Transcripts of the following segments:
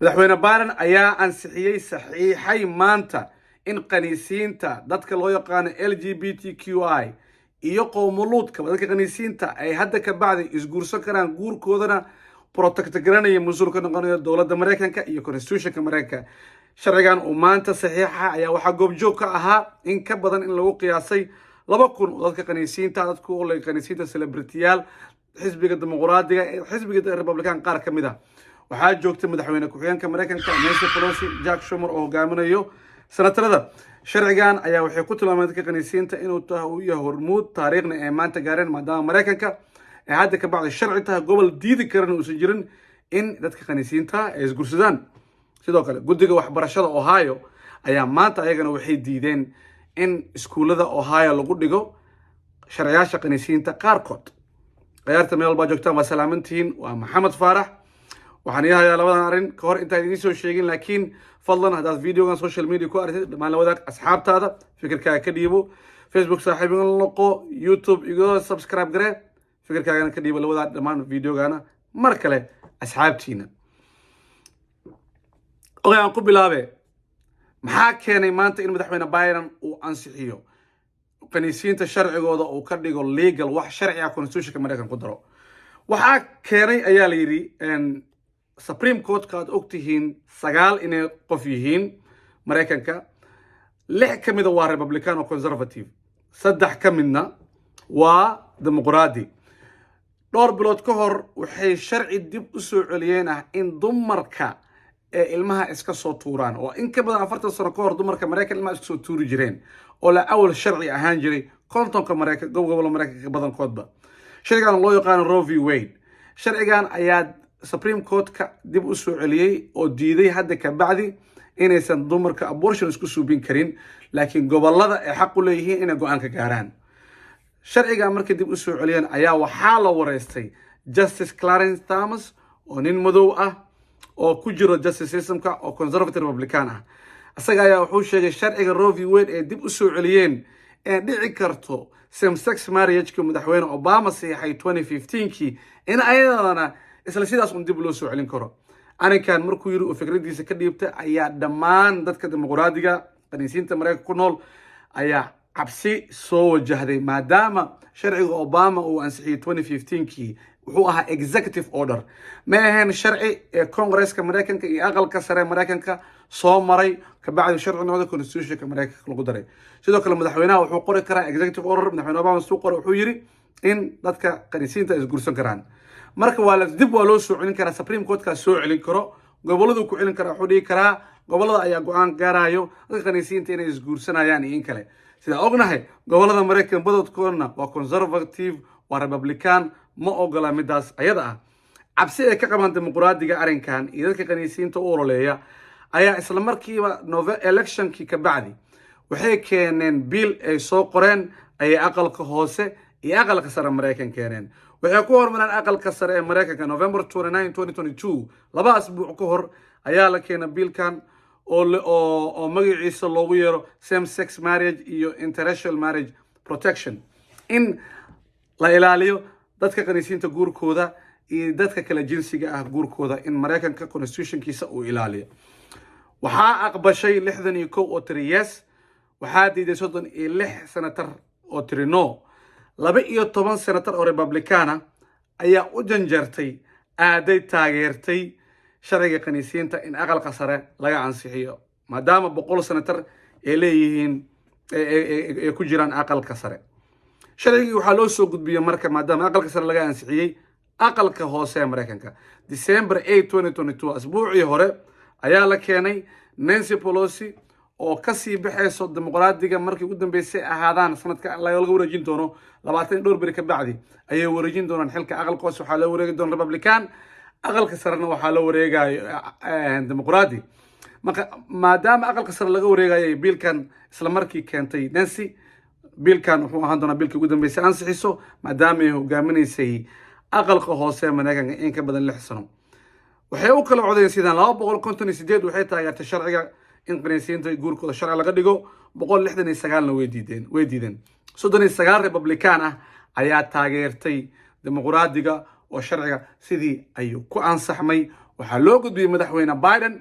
Madaxweyne Biden ayaa ansixiyey, saxiixay maanta in qaniisiinta, dadka loo yaqaano LGBTQI iyo qowmuluudka, dadka qaniisiinta ay hadda ka bacdi isguursan karaan, guurkoodana protect garanaya, mas-uul ka noqonayo dowladda Maraykanka iyo constitutionka Maraykanka. Sharcigan uu maanta saxiixa ayaa waxaa goobjoog ka ahaa in ka badan, in lagu qiyaasay, 2000 oo dadka qaniisiinta, dadka u qaniisiinta, celebrityyaal, xisbiga Dimuqraadiga, xisbiga Republican qaar ka mid ah. Waxaa joogtay madaxweyne ku-xigeenka Maraykanka Nancy Pelosi, Chuck Schumer oo hogaaminayo senatarada. Sharcigan ayaa waxay ku tilmaameen dadka qaniisiinta inuu tahay uu yahay hormuud taariikhna ay maanta gaareen, maadaama Maraykanka ay hadda ka bacdi sharci tahay, gobol diidi karana uusan jirin in dadka qaniisiinta ay isgursadaan. Sidoo kale, guddiga waxbarashada Ohio ayaa maanta ayagana waxay diideen in iskuullada Ohio lagu dhigo sharciyaasha qaniisiinta qaarkood. Ciyaarta meel walbaa joogtaan, waa salaamantihiin. Waa Maxamed Faarax. Waxaan ii hayaa labadan arrin ka hor intaan idiin soo sheegin, laakiin fadlan haddaad videogan social media ku aragtid, dhammaan la wadaag asxaabtaada, fikirkaaga ka dhiibo. Facebook saaxiib iga noqo, YouTube iga subscribe garee, fikirkaagana ka dhiibo. La wadaag dhammaan videogana mar kale asxaabtiina. Okay, aan ku bilaabe. Maxaa keenay maanta in madaxweyne Biden uu ansixiyo qaniisiinta, sharcigooda uu ka dhigo legal, wax sharci ah, constitutionka Maraykan ku daro? Waxaa keenay ayaa la yidhi Supreme Courtka aad ogtihiin sagaal inay qof yihiin Maraykanka. Lix ka mida waa Republican oo conservative, saddex ka midna waa Dimuqraadi. Dhowr bilood ka hor waxay sharci dib u soo celiyeen ah in dumarka ee ilmaha iska soo tuuraan, oo in ka badan 40 sano ka hor dumarka Maraykan ilmaha iska soo tuuri jireen, oo la awal sharci ahaan jiray 50-ka Maraykan, gobolka Maraykanka badankoodba. Sharcigan loo yaqaano Roe v. Wade, sharcigan ayaa Supreme Courtka dib u soo celiyey oo diiday hadda ka bacdi inaysan dumarka abortion isku suubin karin, laakiin gobolada ay xaq u leeyihiin inay go-aan ka gaaraan. Sharcigan markay dib u soo celiyeen ayaa waxaa la wareystay Justice Clarence Thomas, oo nin madow ah oo ku jiro justice systemka oo conservative Republican ah. Isaga ayaa wuxuu sheegay sharciga Roe v. Wade ee dib u soo celiyeen ee dhici karto same sex marriageki madaxweyne Obama saxiixay 2015kii in ayadana isla sidaas un dib loo soo celin karo. Arrinkan markuu yiri uu fikradiisa ka dhiibtay ayaa dhammaan dadka Dimuqraadiga, qaniisiinta Maraykanka ku nool ayaa cabsi soo wajahday, maadaama sharciga Obama uu ansixiyey 2015kii wuxuu ahaa executive order, ma ahayn sharci ee Congresska Maraykanka iyo Aqalka Sare Maraykanka soo maray, kabacdi sharci noqda, constitutionka Maraykanka lagu daray. Sidoo kale, madaxweynaha wuxuu qori karaa executive order. Madaxweyne Obama suu qoray, wuxuu yiri in dadka qaniisiinta ay isguursan karaan. Marka waa la dib waa loo soo celin karaa, Supreme Courtkaa soo celin karo, goboladu ku celin karaa. Wuxuu dhihi karaa gobolada ayaa go-aan gaarayo dadka qaniisiinta inay isguursanayaan iyo in kale. Sidaa ognahay, gobolada Maraykan badadkoodna waa conservative, waa Republican, ma ogola midaas ayada ah. Cabsi ay ka qabaan Dimuqraadiga arrinkan iyo dadka qaniisiinta u ololeeya ayaa isla markiiba nove electionkii ka bacdi waxay keeneen bill ay soo qoreen ayay Aqalka Hoose iyo Aqalka Sare Maraykan keeneen. Waxay ku hormareen Aqalka Sare ee Maraykanka November 29, 2022, 2 asbuuc ka hor ayaa la keenay billkan oo magaciisa loogu yeero same sex marriage iyo interracial marriage protection, in la ilaaliyo dadka qaniisiinta guurkooda iyo dadka kale jinsiga ah guurkooda, in Maraykanka constitutionkiisa uu ilaaliyo. Waxaa aqbashay 61 oo tiri yes. Waxaa diiday 36 senatar oo tiri no. 12 senatar oo Republicana ayaa u janjeertay, aaday, taageertay sharciga khaniisiinta in Aqalka Sare laga ansixiyo, maadaama 100 senatar ay leeyihiin, ay ku jiraan Aqalka Sare. Sharcigii waxaa loo soo gudbiyey marka, maadaama Aqalka Sare laga ansixiyey, Aqalka Hoose ee Maraykanka. December 8, 2022, asbuucii hore ayaa la keenay. Nancy Pelosi oo kasii baxayso Dimuqraadiga markii ugu dambeysay ahaadaan sanadka laga wareejin doono, 20 iyo dhowr beri ka bacdi ayay wareejin doonaan xilka. Aqalka Hoose waxaa loo wareegi doona Republican, Aqalka Sarena waxaa loo wareegayo Dimuqraadi. Marka maadaama Aqalka Sare laga wareegayo, billkan isla markii keentay Nancy. Billkan wuxuu ahaan doonaa billkii ugu dambeysay ansixiso, maadaama ay hogaaminaysay Aqalka Hoose ee Maraykanka in ka badan 6 sano. Waxay u kala codeen sidaan: 258 waxay taageertay sharciga in qaniisiinta guurkooda sharci laga dhigo, 169-na way diideen. Way diideen. 39 Republican ah ayaa taageertay Dimuqraadiga oo sharciga sidii ayuu ku ansaxmay. Waxaa loo gudbiyey Madaxweyne Biden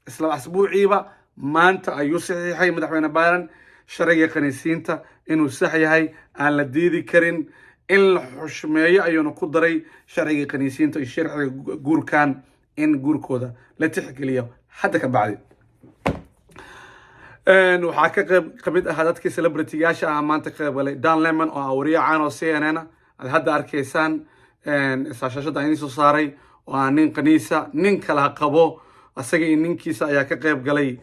isla asbuuciiba. Maanta ayuu saxiixay Madaxweyne Biden sharciga khaniisiinta inuu sax yahay, aan la diidi karin, in la xushmeeyo ayuuna ku daray sharciga khaniisiinta iyo sharciga guurkan, in guurkooda la tixgeliyo hadda ka bacdi. Waxaa ka qayb kamid ahaa dadkii celebrityyaasha ah maanta ka qayb galay Don Lemon, oo ah wariye caan oo CNN aad hadda arkaysaan shaashada aan idiin soo saaray, oo ah nin kaniisa, nin kala qabo. Asaga iyo ninkiisa ayaa ka qayb galay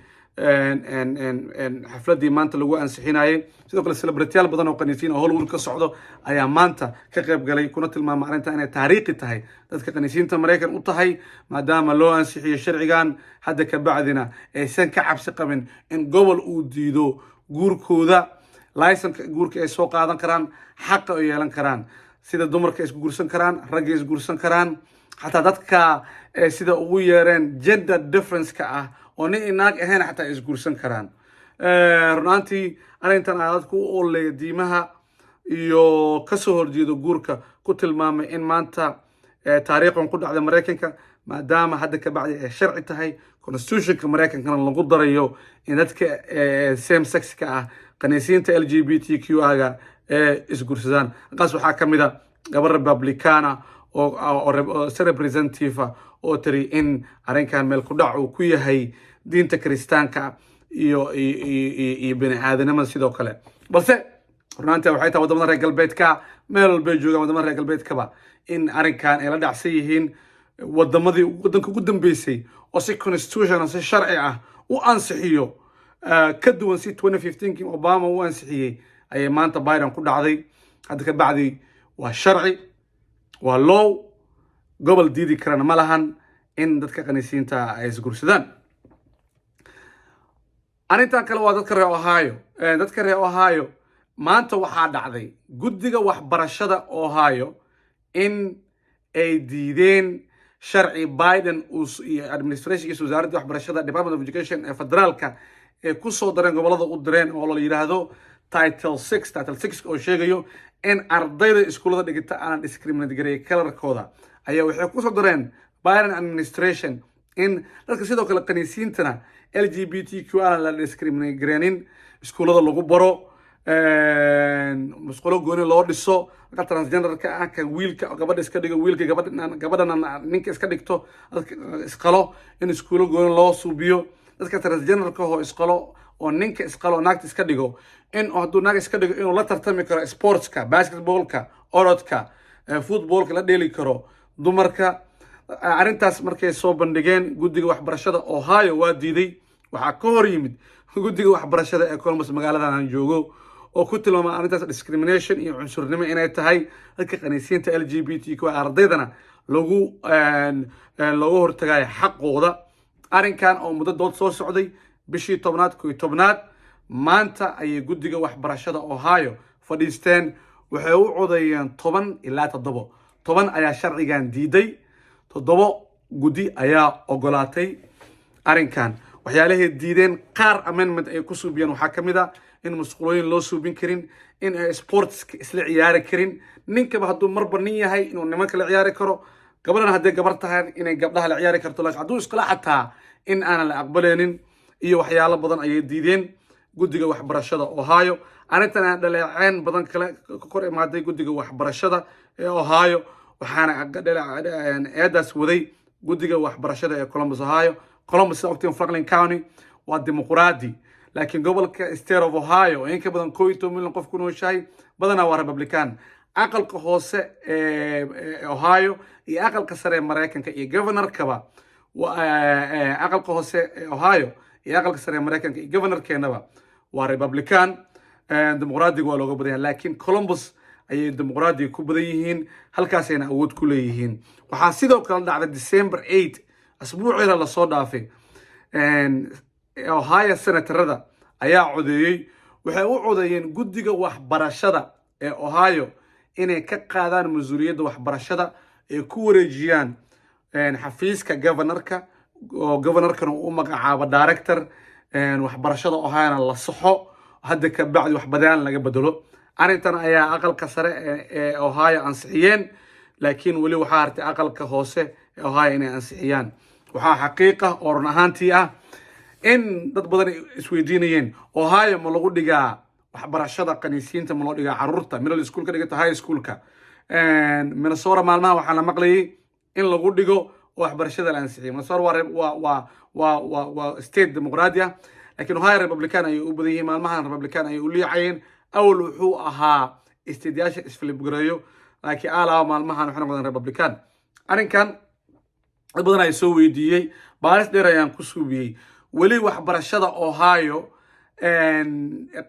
xafladii maanta lagu ansixinayay. Sidoo kale celebrityyaal badan oo khaniisiin oo Hollywood ka socdo ayaa maanta ka qayb galay, kuna tilmaamay arrintan inay taariikhi tahay, dadka khaniisiinta Maraykan u tahay, maadaama loo ansixiyo sharcigan, hadda ka bacdina aysan ka cabsi qabin in gobol uu diido guurkooda. Licenseka guurka ay soo qaadan karaan, xaqa ay yeelan karaan, sida dumarka isku guursan karaan, ragga isguursan karaan, xataa dadka sida ugu yeereen gender difference-ka ah oo nin iyo naag ahayn xataa ay isguursan karaan. Runaantii arrintan aa dadku u oleeya diimaha iyo kasoo horjeedo guurka ku tilmaamay in maanta taariikhdan ku dhacday Maraykanka, maadaama hadda ka bacdi ay sharci tahay, constitutionka Maraykankana lagu darayo in dadka same sexka ah, khaniisiinta LGBTQ aga ee isguursadaan. Halkaas waxaa ka mid a gabar Republicana oo se representative oo tiri in arrinkan meel ku dhac uu ku yahay diinta Kiristaanka iyo bini aadanimada sidoo kale. Balse runaantii waxay tahay wadamada reer galbeedka meel walbay joogaan, wadamada reer galbeedkaba, in arrinkan ay la dhacsan yihiin. Wadamadii wadanka ugu dambeysay oo si constitutional, si sharci ah u ansixiyo, ka duwan si 2015 Obama u ansixiyey, ayay maanta Biden ku dhacday. Hadda ka bacdi waa sharci, waa law, gobol diidi karana ma lahan in dadka khaniisiinta ay isguursadaan. Arrintan kale waa dadka reer Ohio. Dadka reer Ohio, maanta waxaa dhacday guddiga waxbarashada Ohio in ay diideen sharci Biden iyo administrationkiisa, wasaaradda waxbarashada, Department of Education ee federaalka, ay ku soo dareen, gobollada u direen, oo la yidhaahdo Title Six. Title Six oo sheegayo in ardayda iskuullada dhigata aanan discriminate gareeyay colorkooda, ayaa waxay kusoo dareen Biden administration in dadka sidoo kale khaniisiintana LGBTQ aanan la discriminate gareenin, iskuullada lagu baro, musqulo gooni loo dhiso dadka transgenderka ah, ka wiilka gabadha iska dhigo, wiilka gabadha, gabadhana ninka iska dhigto, dadka isqalo in iskuulo gooni loo suubiyo. Dadka transgenderka oo isqalo, oo ninka isqalo oo naagta iska dhigo, in hadduu naag iska dhigo inuu la tartami karo sportska, basketballka, orodka, footballka, la dheeli karo dumarka. Arrintaas markay soo bandhigeen guddiga waxbarashada Ohio waa diiday. Waxaa ka hor yimid guddiga waxbarashada ee Columbus, magaaladan aan joogo, oo ku tilmaama arrintaas discrimination iyo cunsurnimo inay tahay, dadka khaniisiinta LGBTQ ardaydana lagu looga hortagayo xaqooda. Arrinkan oo muddo dood soo socday, bishii 10aad, 11aad, maanta ayay guddiga waxbarashada Ohio fadhiisteen. Waxay u codeeyeen 10 ilaa 7. 10 ayaa sharcigan diiday, 7 guddi ayaa ogolaatay arrinkan. Waxyaalahay diideen qaar amendment ay ku suubiyeen waxaa ka mid a in musqulooyin loo suubin karin, in ay sportska isla ciyaari karin, ninkaba hadduu marba nin yahay inuu nimanka la ciyaari karo, gabadhan hadday gabar tahay inay gabdhaha la ciyaari karto, laakiin hadduu iskala xataa in aanan la aqbaleynin, iyo waxyaalo badan ayay diideen guddiga waxbarashada Ohio. Arrintan aan dhaleeceen badan kale ka kor imaaday guddiga waxbarashada ee Ohio, waxaana eedaas waday guddiga waxbarashada ee Columbus, Ohio. Columbus, sida ogtiin, Franklin County waa Dimuqraadi, laakiin gobolka State of Ohio oo in ka badan 11 milyan qof ku nooshahay badanaa waa Republican. Aqalka hoose ee Ohio iyo aqalka sare ee Maraykanka iyo governorkaba, aqalka hoose ee Ohio iyo aqalka sare ee Maraykanka iyo governorkeenaba waa Republican. Dimuqraadiga waa looga badan yahay, laakiin Columbus ayay Dimuqraadiga ku badan yihiin, halkaasayna awood ku leeyihiin. Waxaa sidoo kale dhacday December 8, asbuuciina lasoo dhaafay, Ohio senatarada ayaa codeeyey. Waxay u codeeyeen guddiga waxbarashada ee Ohio inay ka qaadaan mas-uuliyadda waxbarashada, ay ku wareejiyaan xafiiska governorka, oo governorkana uu u magacaabo director waxbarashada Ohiona, la saxo, hadda ka bacdi wax badaan laga bedelo. Arrintan ayaa aqalka sare ee Ohio ansixiyeen, laakiin weli waxaa hartay aqalka hoose ee Ohio inay ansixiyaan. Waxaa xaqiiq ah oo run ahaantii ah in dad badan ay isweydiinayeen: Ohio ma lagu dhigaa waxbarashada qaniisiinta? Ma loo dhigaa caruurta middle school ka dhigata, high schoolka? Minnesota maalmaha waxaa la maqlayay in lagu dhigo oo waxbarashada la ansixiyay. Minnesota waa state dimuqraadi ah, laakiin Ohio Republican ayay u badan yihiin. Maalmahan Republican ayay u liicayeen. Awal wuxuu ahaa stateyaasha is flip gareeyo, laakiin alaaba maalmahan waxay noqdeen Republican. Arrinkan dad badan ay soo weydiiyey, baaris dheer ayaan ku suubiyey. Weli waxbarashada Ohio,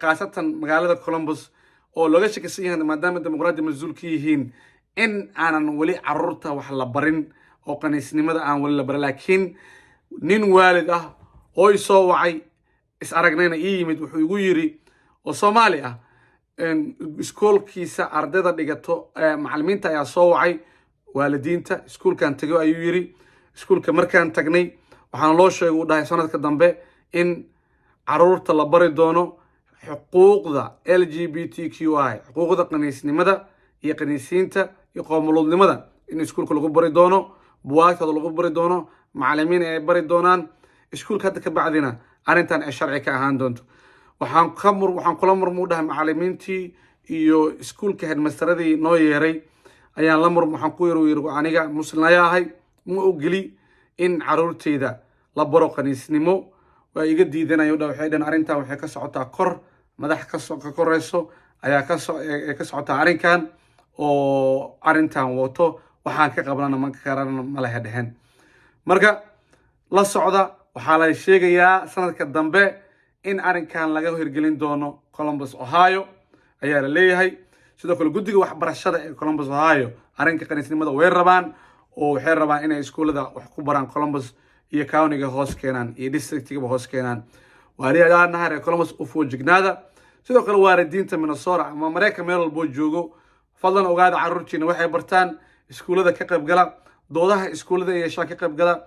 khaasatan magaalada Columbus oo looga shakisan yahay maadaama dimuqraadi mas-uul ka yihiin, in aanan weli caruurta wax la barin oo qaniisnimada aan weli la barin. Laakiin nin waalid ah oo i soo wacay, is aragnayna, ii yimid, wuxuu igu yiri, oo Soomaali ah, iskoolkiisa ardayda dhigato macallimiinta ayaa soo wacay waalidiinta. Iskuulkan tego ayuu yiri. Iskuulka markaan tagnay waxaana loo sheegay, uu dhahay, sanadka dambe in caruurta la bari doono xuquuqda LGBTQI, xuquuqda qaniisnimada iyo qaniisiinta iyo qoomuluudnimada, in iskuulka lagu bari doono, buwaagtooda lagu bari doono, macallimiin ay bari doonaan iskuulka. Hadda ka bacdina arrintan ay sharci ka ahaan doonto. Waxaan kula murmuu dhahay macallimiintii iyo iskuulka headmasteradii noo yeeray ayaan la murm. Waxaan ku yiri, aniga Muslim ayaa ahay, ma ogeli in caruurteyda la baro qaniisnimo. Waa iga diidanaya, dha. Waxay dhaheen arrintan waxay ka socotaa kor, madax ka koreyso ayaa ka socotaa arrinkan oo arrintan wato, waxaan ka qablana ma karana ma lehe dheheen. Marka la socda, waxaa la sheegayaa sanadka dambe in arrinkan laga hirgelin doono Columbus, Ohio ayaa la leeyahay. Sidoo kale guddiga waxbarashada ee Columbus, Ohio arrinka kaniisnimada way rabaan, oo waxay rabaan inay iskuullada wax ku baraan Columbus iyo countyga hoos keenaan iyo districtigaba hoos keenaan. Waaliyaanaha reer Columbus, u foojignaada. Sidoo kale waalidiinta Minnesota ama Maraykan meel walboo joogo, fadlan ogaada carruurtiina waxay bartaan iskuullada, ka qaybgala doodaha iskuullada ay yeeshaan, ka qaybgala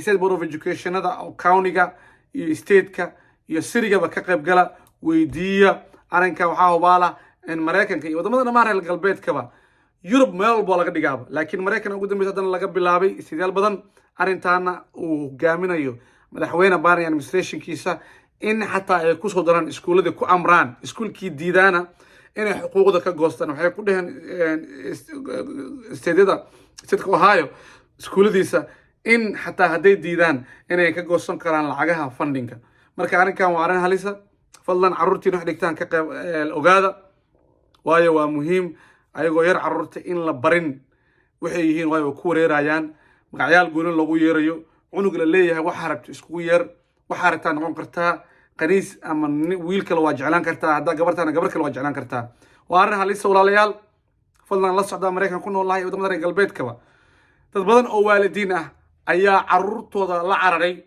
state board of educationada oo countyga iyo stateka iyo citygaba ka qaybgala, weydiiya arrinkan. Waxaa hubaala in Maraykanka iyo wadamada dhammaan reer galbeedkaba, Yurub, meel walbo laga dhigaaba, laakiin Maraykan ugu dambeysa haddana laga bilaabay stateyaal badan, arrintaana uu hogaaminayo madaxweyne Biden administrationkiisa, in xataa ay kusoo daraan iskuulladii, ku amraan iskuulkii diidaana inay xuquuqda ka goostaan. Waxay ku dheheen stateyada, stateka Ohio iskuulladiisa, in xataa hadday diidaan inay ka goosan karaan lacagaha fundingka. Marka arrinkan waa arrin halisa. Fadlan carruurtiina wax dhigtaan ka qayb ogaada, waayo waa muhiim ayagoo yar carruurta in la barin waxay yihiin, waayo way ku wareerayaan. Magacyaal goonin loogu yeerayo cunug la leeyahay, waxaa rabto iskugu yeer, waxaa rabtaa noqon kartaa, qaniis ama wiil kale waa jeclaan kartaa, haddaa gabartaana gabar kale waa jeclaan kartaa. Waa arrin halisa, walaalayaal. Fadlan la socdaa. Maraykan ku nool lahay iyo wadamada reer galbeedkaba, dad badan oo waalidiin ah ayaa caruurtooda la cararay,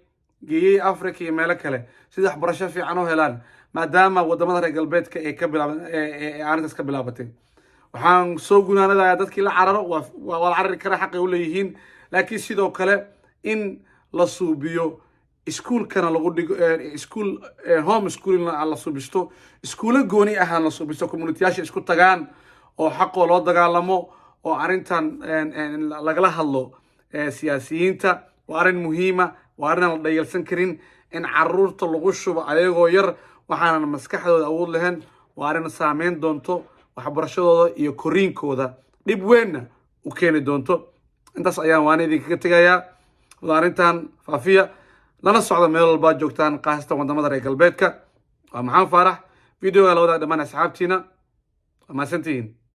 geeyey Africa iyo meelo kale sida waxbarasho fiican u helaan, maadaama wadamada reer galbeedka ay ka bilaaban ee arrintaas ka bilaabatay. Waxaan soo gunaanadayaa, dadkii la cararo waa la carari karaa, xaqay u leeyihiin, laakiin sidoo kale in la suubiyo iskuulkana lagu dhigo iskuul home schooling la suubisto, iskuulo gooni ahaan la suubisto, communityyaasha isku tagaan oo xaqoo loo dagaalamo oo arrintan lagala hadlo siyaasiyiinta. Waa arrin muhiima, waa arrin aan la dhayalsan karin. In caruurta lagu shubo ayagoo yar waxaanan maskaxdooda awood lahayn waa arrin saameyn doonto waxbarashadooda iyo koriinkooda, dhib weynna u keeni doonto. Intaas ayaan waana idinkaga tegayaa. Wada arrintan faafiya, lana socda meel walbaad joogtaan, khaasatan wadamada reer galbeedka. Waa Maxamed Faarax. Videoga la wadaag dhammaan asxaabtiina. Waa mahadsantihiin.